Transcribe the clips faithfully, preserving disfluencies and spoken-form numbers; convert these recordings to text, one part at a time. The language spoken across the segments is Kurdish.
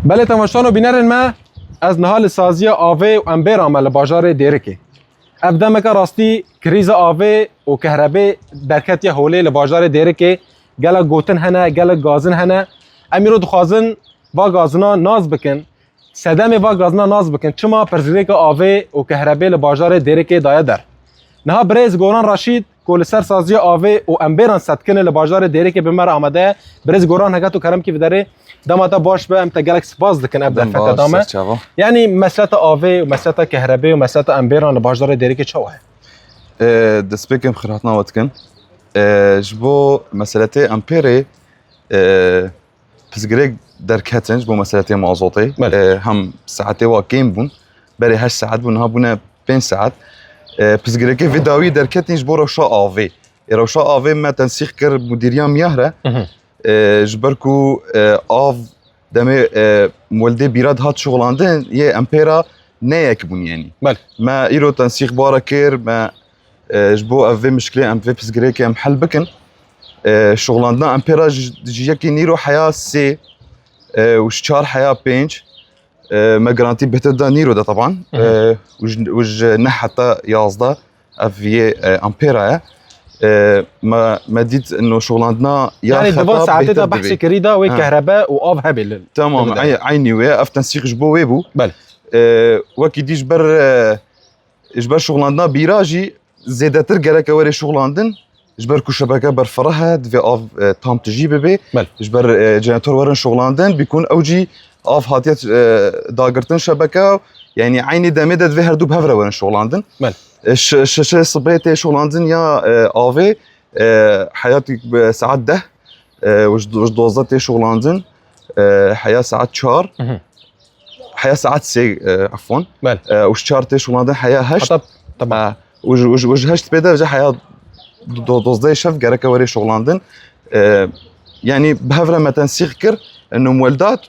Belê temaşevan û bînerên me, ez niha li saziya avê û embera me li bajarê Dêrikê. Ev demeke rastî krîza avê û kehrebê derketiye holê li bajarê Dêrikê. Gelek gotin hene, gelek gazin hene. Em îro dixwazin va gazina nas bikin. Sedemê va gazina nas bikin. Çima pirsgirêka avê û kehrebê li bajarê Dêrikê daye der? Niha birêz Goran Raşîd, ku li ser saziya avê û emberan setkine li bajarê Dêrikê bi me re amade ye. Birêz Goran, heke tu kerem kî viderê, dema te baş be, em te gelek spas dikin ev Dem derfete baş, da me. Serçava. Yanî meseleta avê û meseleta kehrebê û meseleta emberan li bajarê Dêrikê çawa ye? E, destpêkê em xêrhatina we dikin. E, ji bo meseletê emperê, e, pirsgirêk derketin ji bo meseletê mazotê. Belê. E, hem saetê wa kêm bûn. Berê heşt saet bûn, niha bûne pênc saet. E, pirsgirêkê vê dawî derketin ji bo rewşa avê. E, rewşa avê me tensîq kir mudîriya miyah re. Mhm. E, ji ber ku, e, av demê, e, moldê bîra dihat şixulandin, yê empêra ne yek bûn, yanî. Belê. Me îro tensîq bara kir, me, e, ji bo ev vê mişkilê em vê pirsgirêkê em hel bikin. E, şixulandina empêra ji, ji yekê nîro heya sê, e, û ji çar heya pênc. E, me garantî bêhtir da nîro de, teban. Mhm. E, û ji, û ji neh heta yazdeh ev yê, e, ampêra ye. E, me, me dît no şixulandina ya Yanî xeta divan saetê bêhtir de dibê. Behsê kirî da wê Ha. Kehrebe û av hebê li, Tamam, li bidayê. Ey-, eynî wê, ev tensîq ji bo wê bû. Belê. E, wekî dî ji ber, e, ji ber şixulandina bîra jî zêdetir gereke were şixulandin. Ji ber ku şebeke berfireh e, divê av, e, tam tijî bibe. Belê. Ji ber, e, jenetor werin şixulandin, bîkun ew jî av hatiye, e, dagirtin şebeke. Yanî eynî demê de divê her du bi hev re werin şixulandin. Belê. E, şi-, şi-, şeşê sibê tê şixulandin ya, e, avê, e, heya, e, saet deh, e, û ji, ji dozdeh tê şixulandin, e, heya saet çar. Mhm. Heya saet sê, e, efwan. Belê. E, û ji çar tê şixulandin heya heşt. Heta, tamam. E, û ji, û ji, û ji heşt pê de ji heya do-, dozdehê şev gereke were şixulandin. E, yanî bi hev re me tensîq kir, e, no mueldat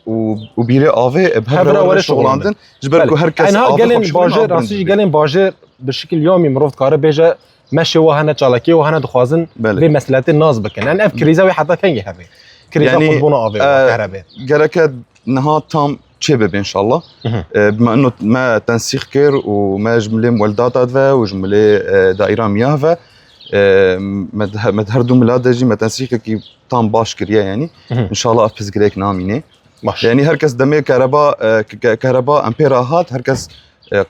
û, û bîrê avê, e, bi hev re were şixulandin. Ji ber ku her kes avê xwe bişixulin, av birin. Belê. Yanî ha gelên bajêr, rastî jî gelên bajêr bi şekil yamî mirov dikare bêje, meşê wa hene, çalakiyê wa hene, dixwazin Belê. Vê meseletê nas bikin. Yanî ev krîza wê heta kengî hebe? Krîza Yanî, xwedbûna avê û e, Kehrebe. Gereke niha tam çê bibe înşallah. Mhm. E, me, no, me tensîq kir û me ji milê mueldata ve û ji milê, e, daîra miyah ve, e, me, me her du mila de jî me tensîqekî tam baş kiriye yanî. Mhm. Înşallah ev pirsgirêk namîne. Baş. Yanî her kes demê kereba, e, ke-, ke-, kereba empêra hat, her kes, e, e,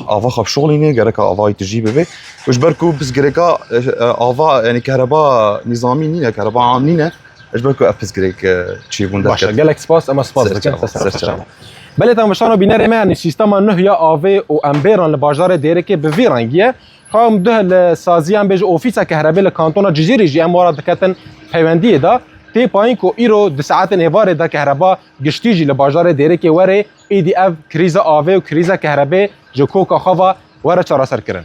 ava xwe bişixulîne, gereka avayî tijî bibe. Û ji ber ku pirsgirêka, e, e, ava, yanî kereba nîzamî nîne, kereba am nîne, ji ber ku ev pirsgirêk, e, çêbûn Baş e, derket. Gelek spas, em spas Ser dikin, çava, ser ser çava. Belê temaşevan û bînerê me, yanî sîstema nuh ya avê û emberan li bajarê Dêrikê bi vî rengî ye. Ka em duh li saziyan bêje ofîsa kehrebê li kantona Cizîrê jî em wara diketin peywendiyê de. Tê payîn ku îro di saetên êvarê de kehreba giştî jî li bajarê Dêrikê were, êdî ev krîza avê û krîza kehrebê ji koka xwe ve were çareserkirin.